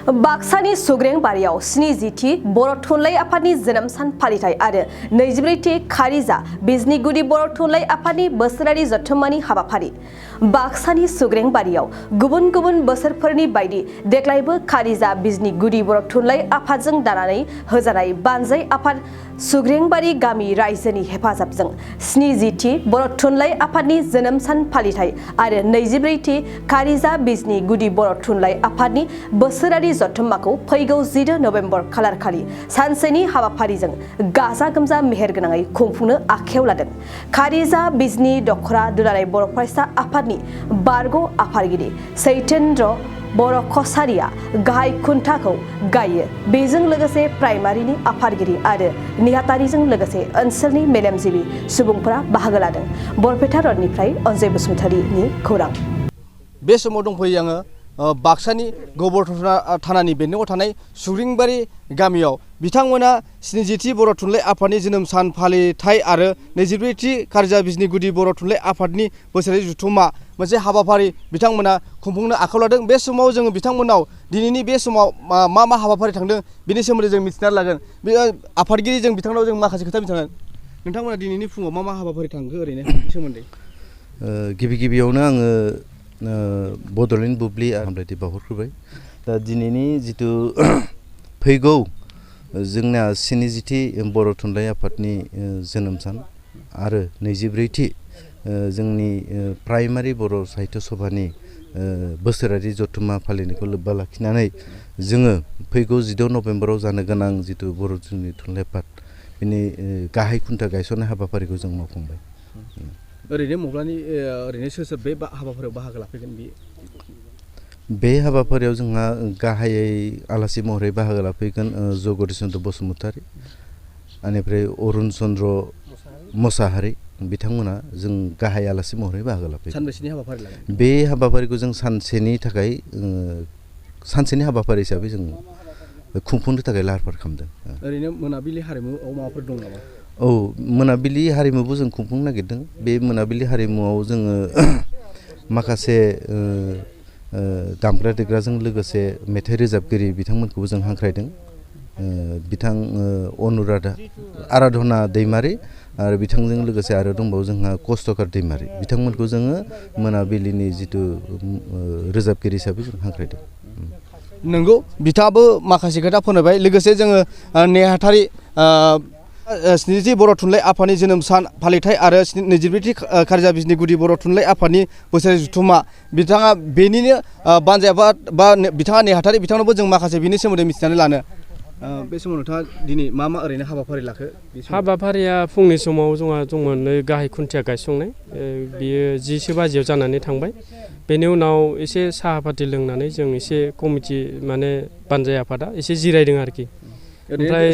बाक्सानि सुग्रेंबारियाव 70थि बर' थुनलाइ आफादनि जोनोम सान फालिथाय आरो 22थि खारिजा बिजनि गुदि बर' थुनलाइ आफादनि बोसोरारि जथुम्मानि हाबाफारि। बाक्सानि सुग्रेंबारियाव गुबुन गुबुन बोसोरफोरनि बायदि देग्लायबो खारिजा बिजनि गुदि बर' थुनलाइ आफादजों दानानै होजानाय बानजाय आफाद सुग्रेंबारि गामि रायजोनि हेफाजाबजों 70थि बर' थुनलाइ आफादनि जोनोम सान फालिथाय आरो 22थि खारिजा बिजनि गुदि बर' थुनलाइ आफादनि बोसोरारि जथुम्माखौ फैगौ 10 नभेम्बर खालारखालि सानसेनि हाबाफारिजों गाजा गोमजा मेहेरगोनाङै खुंफुंनो आखायाव लादों। खारिजा बिजनि दखरा दुलाराय बर' फरायसा आफादनि बारग' आफादगिरि सैतेन्द्र बर' कसारिया गाहाय खुन्थाखौ गायो। बेजों लोगोसे प्राइमारिनि आफादगिरि आरो नेहाथारिजों लोगोसे ओनसोलनि मेलेमजिबि सुबुंफोरा बाहागो लादों। बरपेटा रडनिफ्राय अनजय बसुमतारीनि खौरां। बे समाव दंफैयो आङो बाक्सानि बर'थ थानानि बेन्दोङाव थानाय सुग्रेंबारि गामियाव बिथांमोना 70थि बर' थुनलाइ आफादनि जोनोम सान फालिथाय आरो 22थि खारिजा बिजनि गुदि बर' थुनलाइ आफादनि बोसोरारि जथुम्मा मोनसे हाबाफारि बिथांमोना खुंफुंनो आखायाव लादों। बे समाव जोङो बिथांमोनाव दिनैनि बे समाव मा हाबाफारि थांदों बेनि सोमोन्दै जों मिथिनानै लागोन। बे आफादगिरि जों बिथांनाव जों माखासे खोथा मिथिनांगोन। नोंथांमोना दिनैनि फुङाव मा हाबाफारि थांखो ओरैनो सोमोन्दै? गिबियावनो आङो बड'लेण्ड बुब्लि हामलायथि बावहरग्रोबाय। दा दिनैनि जिथु फैगौ जोंना 70थि बर' थुनलाइ आफादनि जोनोम सान आरो 22थि जोंनि प्राइमारि बर' साहित्य सभानि बोसोरारि जथुम्मा फालिनायखौ लोब्बा लाखिनानै जोङो फैगौ 16 नभेम्बराव जानो गोनां जिथु बर' थुनलाइ आफाद बेनि गाहाय खुन्था गायसननाय हाबाफारिखौ जों मावफुंबाय। ओरैनो मब्लानि ओरैनो सोर बे हाबाफारियाव बाहागो लाफैगोन? बे हाबाफारियाव जोंहा गाहायै आलासि महरै बाहागो लाफैगोन जगदीश चन्द्र बसुमतारी, बेनिफ्राय अरुण चन्द्र मोसाहारि बिथांमोना जों गाहाय आलासि महरै बाहागो लाफैगोन। सानबेसेनि हाबाफारि लागोन? बे हाबाफारिखौ जों सानसेनि थाखाय सानसेनि हाबाफारि हिसाबै जों खुंफुंनो थाखाय लाहार फाहार खालामदों। ओरैनो मोनाबिलि हारिमुआव माबाफोर दं नामा? औ, मोनाबिलि हारिमुबो जों खुंफुंनो नागिरदों। बे मोनाबिलि हारिमुआव जोङो माखासे दामग्रा देग्राजों लोगोसे मेथाइ रोजाबगिरि बिथांमोनखौबो जों हांख्रायदों। बिथां आराधना दैमारि आरो बिथांजों लोगोसे आरो दंबावो जोंहा कस्तकार दैमारि, बिथांमोनखौ जोङो मोनाबिलिनि जिथु रोजाबगिरि हिसाबै जों हांख्रायदों। नंगौ, बिथाङाबो माखासे खोथा फोरमायबाय। लोगोसे जोङो नेहाथारि 70थि बर' थुनलाइ आफादनि जोनोम सान फालिथाय आरो 22थि खारिजा बिजनि गुदि बर' थुनलाइ आफादनि बोसोरारि जथुम्मा बिथाङा बेनिनो बानजाय आफाद बा बिथाङा नेहाथारि, बिथांनावबो जों माखासे बिनि सोमोन्दै मिथिनानै लानो। बे समाव नोंथाङा दिनै मा ओरैनो हाबाफारि लाखो? हाबाफारिया फुंनि समाव जोंहा दंमोन गाहाय खुन्थिया गायसंनाय, बियो 10 बाजियाव जानानै थांबाय। बेनि उनाव एसे साहा पाति लोंनानै जों एसे कमिटि माने बानजाय आफादा एसे जिरायदों आरोखि। ओमफ्राय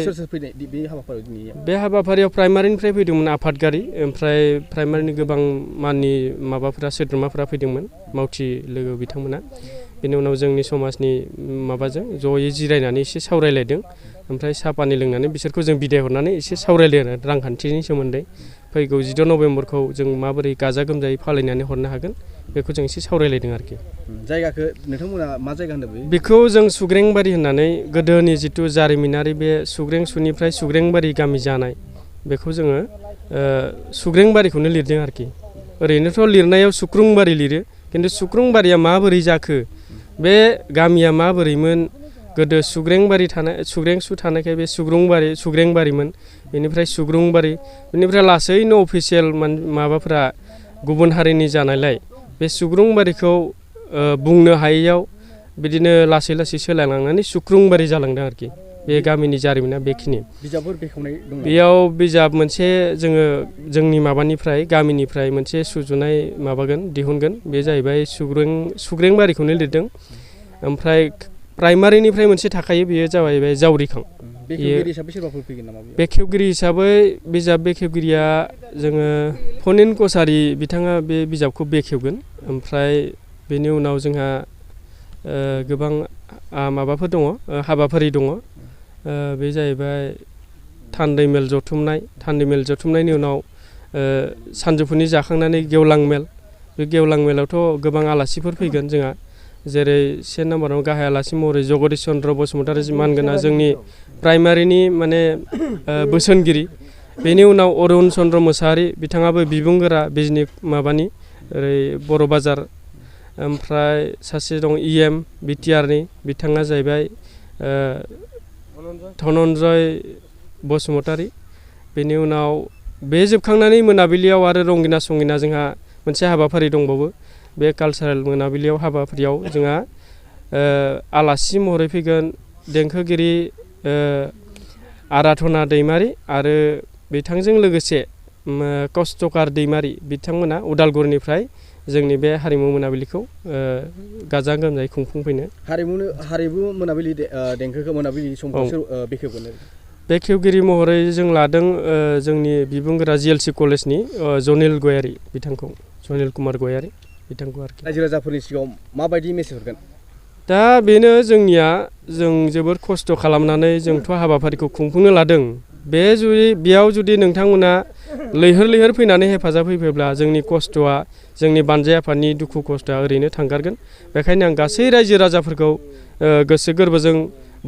बे हाबाफारियाव प्राइमारिनिफ्राय फैदोंमोन आफादगिरि, ओमफ्राय प्राइमारिनि गोबां माननि माबाफोरा सोद्रोमाफोरा फैदोंमोन, मावथि लोगो बिथांमोना। बेनि उनाव जोंनि समाजनि माबाजों जयै जिरायनानै एसे सावरायलायदों। ओमफ्राय साहा पानि लोंनानै बिसोरखौ जों बिदाय हरनानै एसे सावरायलायदों रांखान्थिनि सोमोन्दै। फैगौ 16 नभेम्बरखौ जों माबोरै गाजा गोमजायै फालिनानै हरनो हागोन बेखौ जों एसे सावरायलायदों आरोखि। जायगाखौ नोंथांमोना मा जायगा होनदों? बेखौ जों सुग्रेंबारि होननानै गोदोनि जिथु जारिमिनारि बे सुग्रेंसुनिफ्राय सुग्रेंबारि गामि जानाय बेखौ जोङो सुग्रेंबारिखौनो लिरदों आरोखि। ओरैनोथ' लिरनायाव सुख्रुंबारि लिरो, खिन्थु सुख्रुंबारिया माबोरै जाखो, बे गामिया माबोरैमोन, गोदो सुग्रेंसु थानायखाय बे सुग्रेंबारिमोन, बेनिफ्राय सुग्रुंबारि, बेनिफ्राय लासैनो अफिसियेल माबाफोरा गुबुन हारिनि जानायलाय बे सुग्रुंबारिखौ बुंनो हायैयाव बिदिनो लासै लासै सोलायलांनानै सुख्रुंबारि जालांदों आरोखि। बे गामिनि जारिमिना बेखिनि। बिजाबफोर बेखेवनाय दं? बेयाव बिजाब मोनसे जोङो जोंनि माबानिफ्राय गामिनिफ्राय मोनसे सुजुनाय दिहुनगोन। बे जाहैबाय सुग्रेंबारिखौनो लिरदों। ओमफ्राय प्राइमारिनिफ्राय मोनसे थाखायो, बेयो जाहैबाय जावरिखां। बेखेवगिरि हिसाबै सोरबाफोर फैगोन नामा? बेखेवगिरि हिसाबै बिजाब बेखेवगिरिया जोङो फनिन कसारि बिथाङा बे बिजाबखौ बेखेवगोन। ओमफ्राय बेनि उनाव जोंहा गोबां माबाफोर दङ, हाबाफारि दङ। बे जाहैबाय थान्दै मेल जथुमनायनि उनाव सानजौफुनि जाखांनानै गेवलां मेल। बे गेवलां मेलावथ' गोबां आलासिफोर फैगोन जोंहा। जेरै 1 नम्बराव गाहाय आलासि महरै जगदीश चन्द्र बसुमतारी मानगोना जोंनि प्राइमारिनि माने बोसोनगिरि। बेनि उनाव अरुण चन्द्र मोसाहारि बिथाङाबो बिबुंगोरा बिजनि माबानि ओरै बर' बाजार। ओमफ्राय सासे दं EM बिटिआरनि बिथाङा जाहैबाय धनन्जय बसुमतारी। बेनि उनाव बे जोबखांनानै मोनाबिलियाव आरो रंगिना संगिना जोंहा मोनसे हाबाफारि दंबावो। बे कालचारेल मोनाबिलियाव हाबाफारियाव जोंहा आलासि महरै फैगोन देंखोगिरि आराधना दैमारि आरो बिथांजों लोगोसे कस्तकार दैमारि बिथांमोना उदालगुरिनिफ्राय जोंनि बे हारिमु मोनाबिलिखौ गाजा गोमजायै खुंफुंफैनो हारिमु मोनाबिलि देंखोखौ मोनाबिलि समखौ बेखेवगोन। बेखेवगिरि महरै जों लादों जोंनि बिबुंगोरा GLC कलेजनि जनिल गयारि बिथांखौ, जनिल कुमार गयारि बिथांखौ आरोखि। रायजो राजाफोरनि सिगाङाव माबायदि मेसेज हरगोन? दा बेनो जोंनिया जों जोबोर खस्थ' खालामनानै जोंथ' हाबाफारिखौ खुंफुंनो लादों। बेयाव जुदि नोंथांमोना लैहोर लैहोर फैनानै हेफाजाब होफैब्ला जोंनि खस्थ'आ, जोंनि बानजाय आफादनि दुखु खस्थ'आ ओरैनो थांगारगोन। बेखायनो आं गासै रायजो राजाफोरखौ गोसो गोरबोजों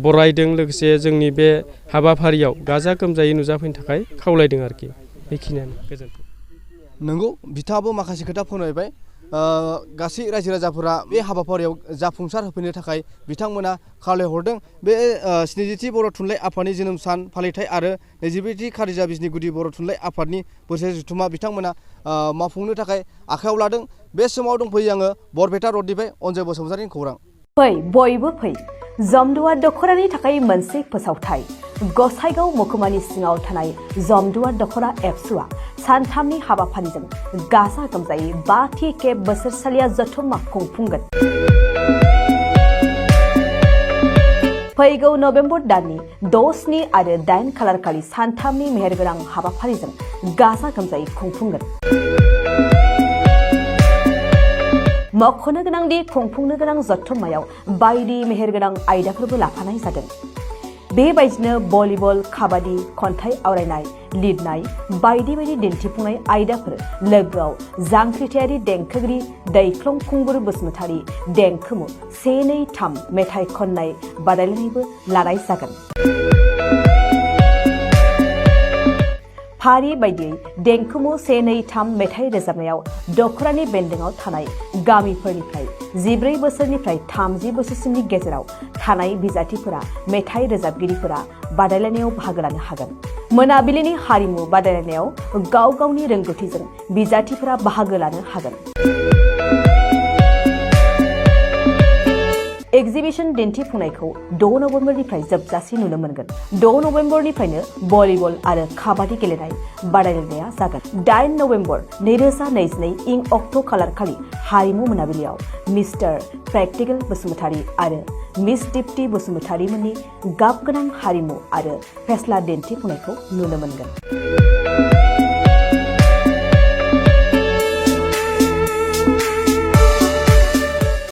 बरायदों, लोगोसे जोंनि बे हाबाफारियाव गाजा गोमजायै नुजाफैनो थाखाय खावलायदों आरोखि। बेखिनियानो। गोजोन्थों। नंगौ, बिथाङाबो माखासे खोथा फोरमायबाय। गासै रायजो राजाफोरा बे हाबाफारियाव जाफुंसार होफैनो थाखाय बिथांमोना खावलायहरदों। बे 70थि बर' थुनलाइ आफादनि जोनोम सान फालिथाय आरो 22थि खारिजा बिजनि गुदि बर' थुनलाइ आफादनि बोसोरारि जथुम्मा बिथांमोना मावफुंनो थाखाय आखायाव लादों। बे समाव दंफैयो आङो बरपेटा रडनिफ्राय अनजय बसुमतारिनि खौरां। फै बयबो फै, जमदुवार दख'रानि थाखाय मोनसे फोसावथाय। गसाइगाव महकुमानि सिङाव थानाय जमदुवार दख'रा एबसुआ सानथामनि हाबाफारिजों गाजा गोमजायै 5थि खेब बोसोरसालिया जथुम्मा खुंफुंगोन। फैगौ नभेम्बर दाननि 6, 7 आरो 8 खालारखालि सानथामनि मेहेरगोनां हाबाफारिजों गाजा गोमजायै खुंफुंगोन। मख'नो गोनांदि खुंफुंनो गोनां जथुम्मायाव बायदि मेहेरगोनां आयदाफोरबो लाफानाय जादों। बेबायदिनो भलिबल, काबादि, खन्थाइ आवरायनाय, लिरनाय बायदि बायदि दिन्थिफुंनाय आयदाफोर, लोगोआव जांख्रिथायारि देंखोगिरि दैख्लं खुंगुर बसुमतारी देंखोमु 1, 2, 3 मेथाइ खननाय बादायलायनायबो लानाय जागोन। फारि बायदियै देंखोमु 1, 2, 3 मेथाइ रोजाबनायाव दख'रानि बेन्दोंआव थानाय गामिफोरनिफ्राय 14 बोसोरनिफ्राय 30 बोसोरसिमनि गेजेराव थानाय बिजाथिफोरा, मेथाइ रोजाबगिरिफोरा बादायलायनायाव बाहागो लानो हागोन। मोनाबिलिनि हारिमु बादायलायनायाव गाव गावनि रोंगौथिजों बिजाथिफोरा बाहागो लानो हागोन। एक्जिबिशन दिन्थिफुंनायखौ 6 नभेम्बरनिफ्राय जोबजासे नुनो मोनगोन। 6 नभेम्बरनिफ्रायनो भलिबल आरो काबादि गेलेनाय बादायलायनाया जागोन। 8 नभेम्बर 2022 इं अक्ट' खालारखालि हारिमु मोनाबिलियाव मिस्टार प्रेक्टिकेल बसुमतारी आरो मिस दीप्ति बसुमतारी मोननि गाबगोनां हारिमु आरो फेस्ला दिन्थिफुंनायखौ नुनो मोनगोन।